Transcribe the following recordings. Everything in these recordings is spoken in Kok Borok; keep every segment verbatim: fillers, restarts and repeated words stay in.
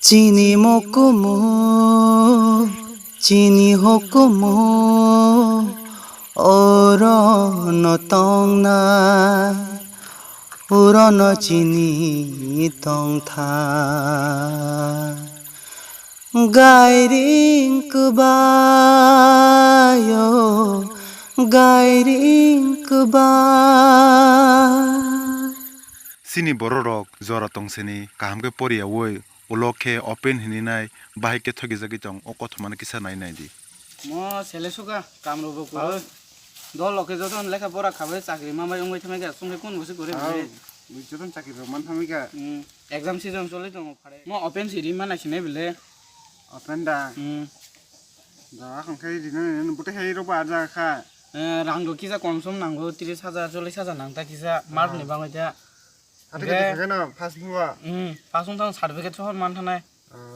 Chini mokumu, chini hokumu, oro no tongnai, oro no chini tongthai. Gairing kwbaio, gairing kwbai. Chini bororok jora tongsini kaham khe poriyaui ulo khe open hininai bahai khe thogijagwi tong, o kothomano kisa nai nai di. Mo sele suka kamrok bo kwrwi. Dol rok khe joto lekha pora khabai chakri manbai wngwi thangwi kha, chwngkhe kun bosi kwrwi bwlai. Joto chakri rok man thangwi kha. Hmm. Exam season choli tongo phare. Mo open si ri mana sinai bwlai. Open da. Hmm. Da, akhon khe rina nini bwtwi hai rok ba arja kha. Eh, rang rok kisa kom som nango, tris hajar, chollis hajar nang ta kisa, mark ni bangwi ta. Hati khe khe no pass ni wa. Hmm, pass wng thang certificate sohor man thanai.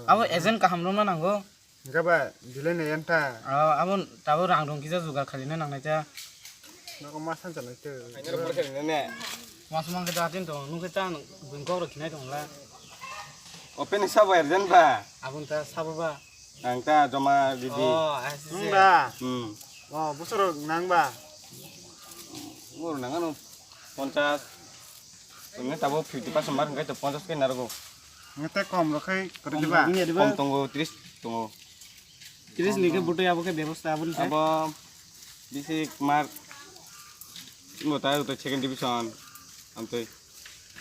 Abo agent kaham rok no nango. Hingke ba, delay ni yan ta. Ah, abo, tabo rang rong kisa jugar khalina nangnai ta. Nogo ma sansa nai to. Aina rok borok khe rina ne. Mas mang khe datin to, nung khe ta bung kok rok khinai tong la. Open ni sabo urgent ba. Abon ta sabo ba. Ang ta joma didi. Oh, I see. Nung da. Hmm. Oh, bosor nang ba. Bor nang ano ponchas. Ini tabo fifty percent mar hingke to ponchas ke narogo. Nge te kom rok khai kori diba? Kom tongo, tris tongo. Tris ni khe butui abo khe bebosta abo ni khe. Abo bisi mark. Mo ta to second division. Amtwi.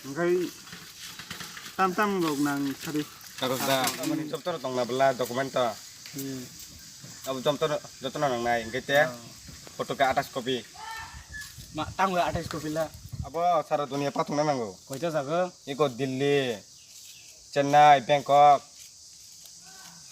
Hingke tam tam rok nang sari. Kagos da, amoni jobto tong na bela document to. Hmm. Abo jobto, jobto nang nai, hingke te photo khe athas copy. Ma, tang athas copy la. Abo sara dunia pathung na nango. Koita jaga? Iko Delhi, Chennai, Bangkok.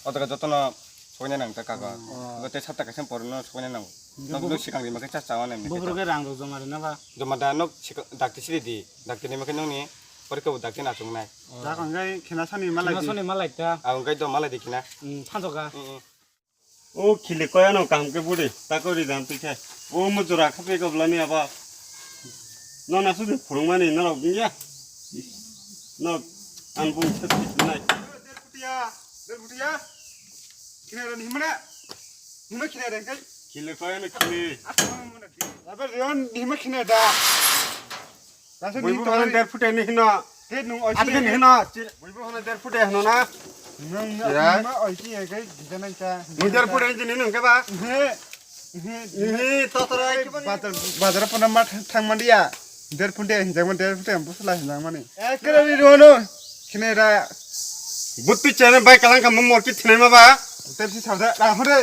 O jaga jotono soina nang ta kago. Oh. Iko te sapta kaisa porno soina nango. Hingke nok, nok sikang rima khe cha chawa nang. Buphuru khe rang rok joma rina ba? Joma da nok dakti siri di. Dakti ni makhe nokni porikhe bo dakti na chungnai. Oh. Da kang gai khena sani malai di. Khena sani malai ta. Ang gai do malai di khina. Hmm, thanso ga. Hmm, hmm. O khili koyano kaham khe budi, tako rijam twi khe. O mo jora khape ko blani aba. No na sudi phurungmani norok wngya. No an bung se nai. Der putiya, der putiya. Khina ran himna. Himna khina ran kai. Khili koyano khili. Aba rion himna khina da. Buibu hwnwi der phuti ni hino. He nung oi. Ati ni hino. Buibu hwnwi der phuti hino na. Nung na oi ki ya gai dida nang cha. Nung der phuti ni hino ke ba? He. He to tara bazar, bazar pona ma thang man dia. Der phuti hin jang man der phuti am busla hin jang mani. Ekra ri rono. Kine ra. Butti chene bai kalang kam mor ki thine ma ba. Ter si sabda ra hore.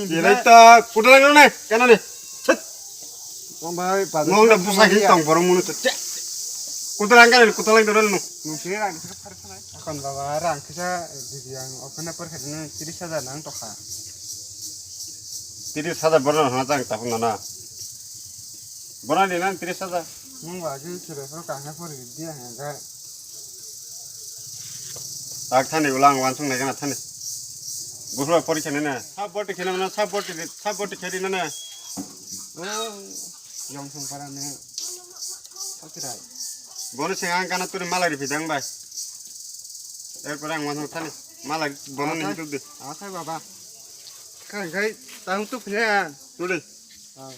Ye lai ta kudalang ne kana ne. Chit. Tong bai bazar. Nong da busa hin tong borong munu to che. Kudalang kana kudalang doro no. Nung se rang kisa phar khanai. Akon baba rang kisa didi ang open na par khadino tris hajar nang tokha. Tris hajar borong hana jang tapung na. Borong di nang tris hajar. Nung ba ju chire ko kahna pori dia ha ga. Tak thani ulang wansung nai kana thani. Gusro pori khene na. Sab boti khene na, sab boti, sab boti khedi na na. Oh, yong sung para ne. Okirai. Bono sing ang kana turi malai ri pidang bai. Er pore ang wansung thani. Malai bono ni hituk di. Asai baba. Kan kai tang tu phne. Tuli. Ah.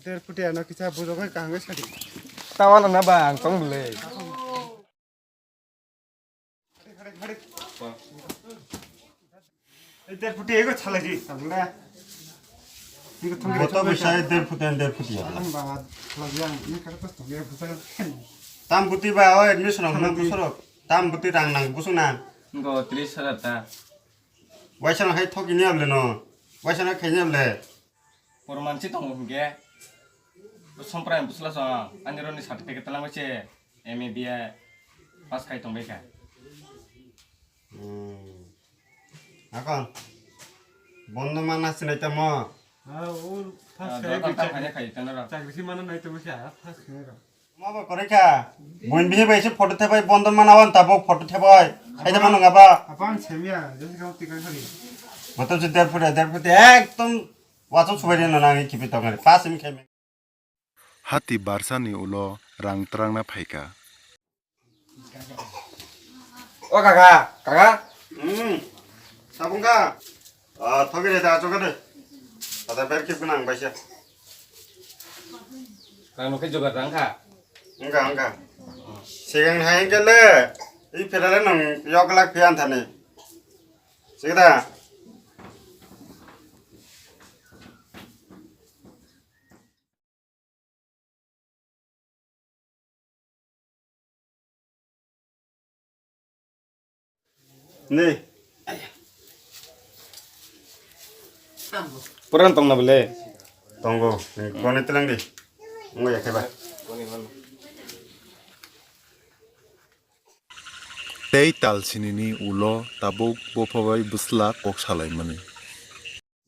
Der phuti ano kisa bujok bai kaham khe sadi. Tawana na ba ang tong bwle. Der phuti ego chalai di, tabla. Boto bisa der phuti, der phuti. Ang ba, lagi ang ini kata pas tong ya, bukan. Tam buti ba, o admission ang na busoro. Tam buti rang nang busung na. Ngo tris hajar ta. Waisa na hai thoki ni able no. Waisa na khai ni able. Poro mansi tongo hwnkhe, Somprai Bwsla song ani roni certificate twlangwi se M A B A pass khai tongbaikha. Hmm. Akon, bondo mana sinai tamo? Ah, o pass khai. Dota tang khai khai tano ro. Chakri si mana nai tamo se, ah, pass khai ro. Mabo korikha. Buin bihi bai se photo thebai bondo mana wan tabo photo thebai. Khaida mano ngaba. Apa ang semia, jesi kau tikai khali. Boto se der phuti, der phuti ekdom wato subai rina nang kipi tongari. Pas mi khaime. Hati barsani ulo rang trangna phaikha. O kaka, kaka. Hmm. Sabung ka? Ah, thogi de, ta choka de. Pada ber kip nang baisa. Kang no khe jogar rang kha. Wngkha, wngkha. Sigang hai wngkha le, i phela le nwng yok lak phiya anthani. Sikda. Ni. Puran tong na bole. Tongo, goni telang di. Ngo ya keba. Tei tal sinini ulo tabuk bopha bai bwsla kok salaimani.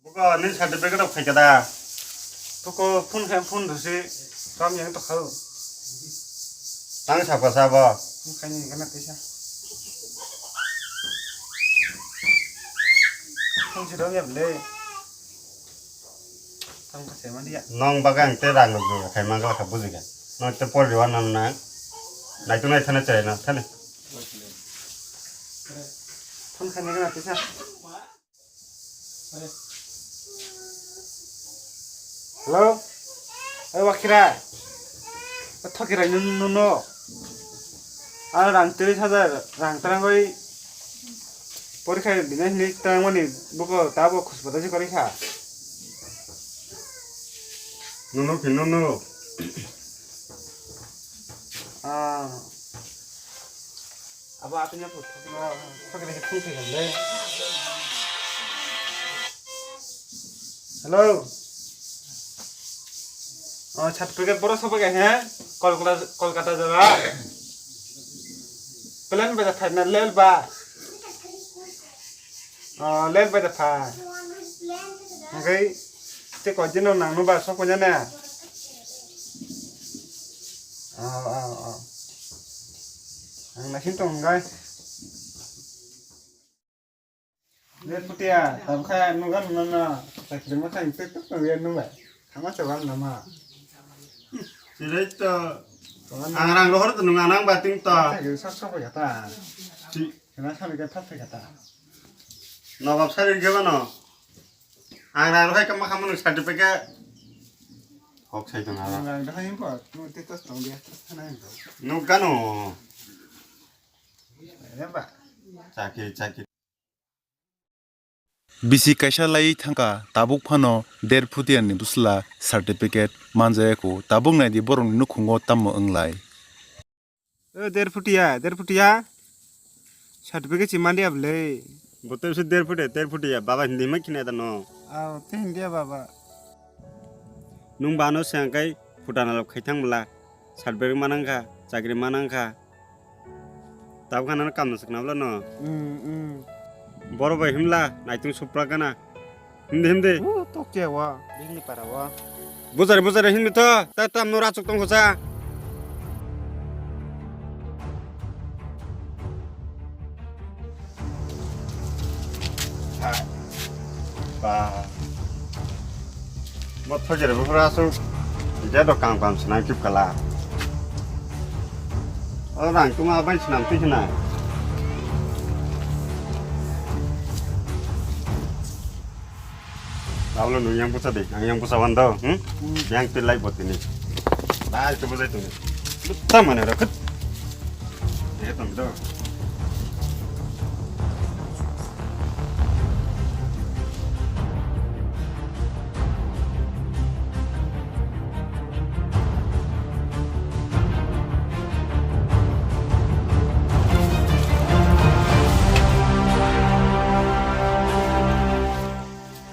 Buko, nini certificate rok phaikha da? Buko, phone khe, phone rwse, ram yang tokha o. Tang sabo sabo. Phone khaini gana teisa. Phone si rok ya bole. Tang kha se mani ya. Nong baga ang te rang rok khai mang kha buji kha. Nong te por riwa nang nang. Nai tu nai thana chai na thani. Phone khaini gana teisa. Hello? Oi, Wakhira. O Thokira, nun-, nuno. Ano rang tris hajar, rang tarang oi. Porikha dina hini tarang mani buko tabo khuspada si korikha. Nuno phin nuno. Ah. Abo atwino phone khaikha le. Hello. Oh, certificate boro sobai kha he? Kolkata, Kolkata jaga. Plane bai da phai na lel ba. Oh, lel bai da phai. Hwnkhe tei koi din nang nw ba sok pai nani? Oh, oh, oh. Ang naising tong hwnkhe. Deputia, tam kha nw gan nw na. Sakri ma kha tei tuk nw ya nw ba. Thama se ban nama. Sirai to. Ang rang rohor to nung anang bating to. Sakri sok sok ya ta. Kena sari ke thap kata. Nobab sari ke bano. Ang rang rohai kama kama nung certificate. Hok sai tong ala. Ang rang rohai impo, tu titos tong dia, titos thana impo. Nuk gano. Eba. Chaki, chaki. Bisi kaisa laiwi thangkha, tabuk phano der phutia ni bwsla certificate manjaya kho, tabuk naidi borokni nukhungo tamo wnglai. O der phutia, der phutia, certificate si mandi ablei. Bo tei se der phutia, der phutia, baba hindi ma khina da no. Aw, te hindi ya baba. Nung bano se angkai phutana lok khai thang bwla, certificate manang kha, chakri manang kha. Tabuk kha nang kam na sakna bwla no. Mm, mm. Boro bai himla naitung supra gana. Himde himde. Uh, tokche wa, bini para wa. Bujari bujari himde to, ta tam no rachuk tong kho cha. Ba. Mo thojere bo pura su. Ide do kam kam sinang kip kala. O rang tuma bai sinam twi sinai. Tablo nung yang busa de, ang yang busa wan do, hmm? Hmm. Yang twi lai bot ini. Bai tu busa tu ni. Buta mana ro kut. Ya tam do.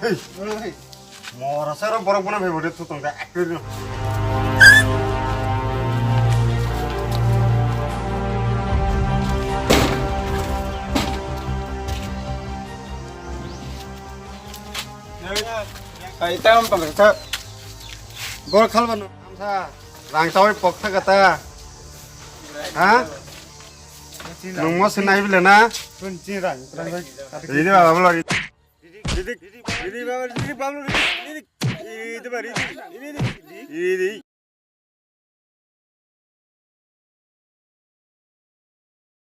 Hey, hey. Mora sero borok bono bhai bode tu tong da akre no. Ai tam pang sa. Bor khalba no. Amsa rang tawai pok thaka ta. Ha? Nung mo sinai bile na? Tun chi rang, rang, rang. Ini baba bolo. Ridi, ridi, ridi, baba, ridi, baba, ridi, ridi, ridi, baba, ridi, ridi, ridi, ridi.